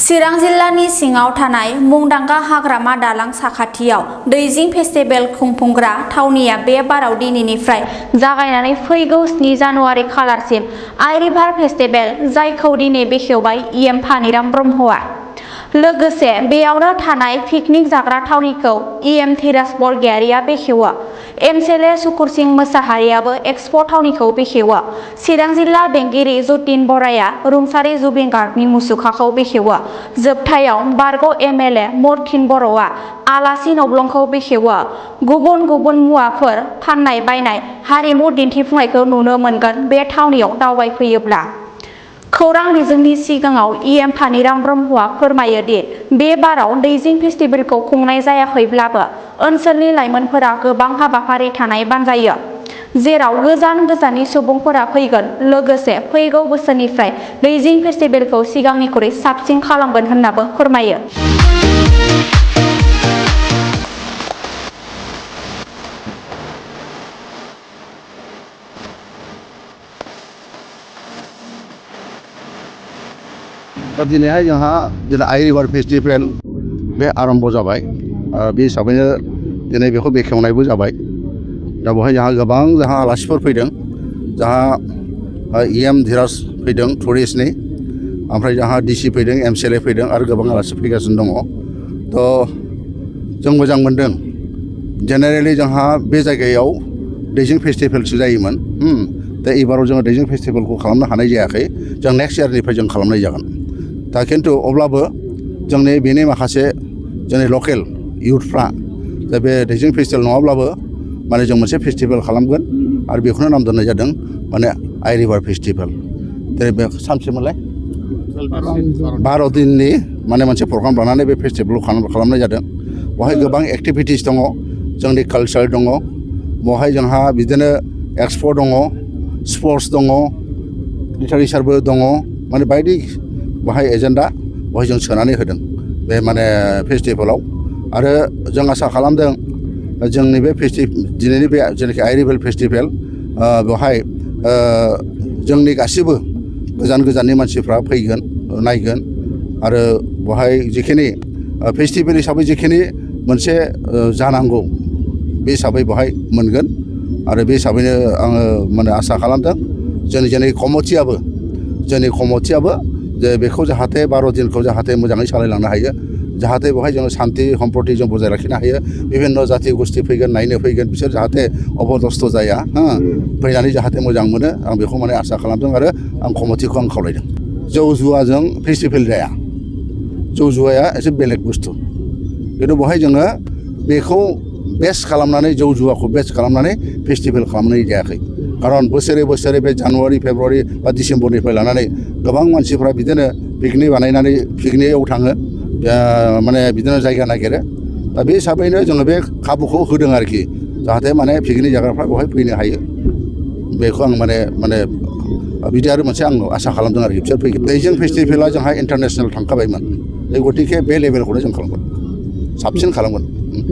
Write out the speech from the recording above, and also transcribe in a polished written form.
चिरां जिल्लानि सिङाव थानाय मुंदांखा हाग्रामा दालां साखाथियाव दैजिं फेस्टिभेल खुंफुंग्रा थावनिया बे बाराव दिनैनिफ्राय जागायनानै फैगौ 7 जानुवारि खालारसिम आइ रिभार फेस्टिभेल जायखौ दिनै बेखेवबाय EM फानिराम ब्रह्मआ। लोगोसे बेयावनो थानाय पिकनिक जाग्रा थावनिखौ EM धीराज बरगयारिया बेखेवो। MCLA सुकुरसिं मोसाहारियाबो एक्सप' थावनिखौ बेखेवो। चिरां जिल्ला बेंगिरि जतिन बराया रुंसारि जुबिन गार्गनि मुसुखाखौ बेखेवो। जोबथायाव बारग' MLA मर्थिन बर'आ आलासि नब्लंखौ बेखेवो। गुबुन गुबुन मुवाफोर फाननाय बायनाय हारिमु दिन्थिफुंनायखौ नुनो मोनगोन बे थावनियाव दावबायफैयोब्ला। खौरां बिजोंनि सिगाङाव EM फानिराम ब्रह्मआ फोरमायो दि बे बाराव दैजिं फेस्टिभेलखौ खुंनाय जायाखैब्लाबो ओनसोलनि लाइमोनफोरा गोबां हाबाफारि थानाय बानजायो, जेराव गोजान गोजाननि सुबुंफोरा फैगोन। लोगोसे फैगौ बोसोरनिफ्राय दैजिं फेस्टिभेलखौ सिगांनिख्रुइ साबसिन खालामगोन होननाबो फोरमायो। दिनैहाय जोंहा आइ रिभार फेस्टिभेल बे आरम्भ जाबाय। बे हिसाबैनो दिनै बेखौ बेखेवनायबो जाबाय। दा बेवहाय जोंहा आलासिफोर फैदों। जोंहा EM धीराज फैदों टुरिस्टनि, ओमफ्राय जोंहा DC फैदों, MCLA फैदों आरो गोबां आलासि फैगासिनो दङ। थ' जों मोजां मोनदों। जेनेरेलि जोंहा बे जायगायाव दैजिं फेस्टिभेलसो जायोमोन। दा एबाराव जोङो दैजिं फेस्टिभेलखौ खालामनो हानाय जायाखै। जों नेक्स्ट इयारनिफ्राय जों खालामनाय जागोन। दा खिन्थु अब्लाबो जोंनि बेनि माखासे जोंनि लकेल इयुथफ्रा दा बे दैजिं फेस्टिभेल नङाब्लाबो माने जों मोनसे फेस्टिभेल खालामगोन आरो बेखौनो नाम दोननाय जादों माने आइ रिभार फेस्टिभेल। जेरै बे सानसेमोनलाय 12 दिननि माने मोनसे प्रग्राम लानानै बे फेस्टिभेलखौ खालामनाय जादों। बेवहाय गोबां एक्टिभिटिस दङ, जोंनि कालचार दङ, बेवहाय जोंहा बिदिनो एक्सप' दङ, स्पर्ट्स दङ, लिटारेचारबो दङ, माने बायदि बाहाय एजेन्डा बेवहाय जों सोनानै होदों बे माने फेस्टिभेलाव। आरो जों आसा खालामदों जोंनि बे दिनैनि बे जेनाखि आइ रिभार फेस्टिभेल बेवहाय जोंनि गासिबो गोजान गोजाननि मानसिफ्रा फैगोन, नायगोन आरो बेवहाय जिखिनि फेस्टिभेल हिसाबै जिखिनि मोनसे जानांगौ बे हिसाबै बेवहाय मोनगोन। आरो बे हिसाबैनो आङो माने आसा खालामदों जोंनि कमिटियाबो जे बेखौ जाहाथे 12 दिनखौ जाहाथे मोजाङै सालायलांनो हायो, जाहाथे बेवहाय जोङो सान्थि सम्पति जों बजाय लाखिनो हायो। बिभिन्न जाथि गोष्ठी फैगोन, नायनो फैगोन, बिसोर जाहाथे अपदस्थ जाया, फैनानै जाहाथे मोजां मोनो, आं बेखौ माने आसा खालामदों आरो आं कमिटिखौ आं खावलायदों। जौ जुवाजों फेस्टिभेल जाया, जौ जुवाया एसे बेलेग बुस्थु। खिन्थु बेवहाय जोङो बेखौ बेस्ट खालामनानै जौ जुवाखौ बेस्ट खालामनानै फेस्टिभेल खालामनाय जायाखै। खारन बोसोरे बे जानुवारि फेब्रुवारि बा डिसेम्बरनिफ्राय लानानै गोबां मानसिफ्रा बिदिनो पिकनिक बानायनानै पिकनिकआव थाङो, माने बिदिनो जायगा नागिरो। दा बे हिसाबैनो जोङो बे खाबुखौ होदों आरोखि, जाहाथे माने पिकनिक जाग्राफ्रा बेवहाय फैनो हायो। बेखौ आं माने बिदि आरो मोनसे आं आसा खालामदों आरोखि बिसोर फैगोन। दैजिं फेस्टिभेला जोंहा इन्टारनेसनेल थांखाबायमोन, गतिके बे लेभेलखौनो जों खालामगोन, साबसिन खालामगोन।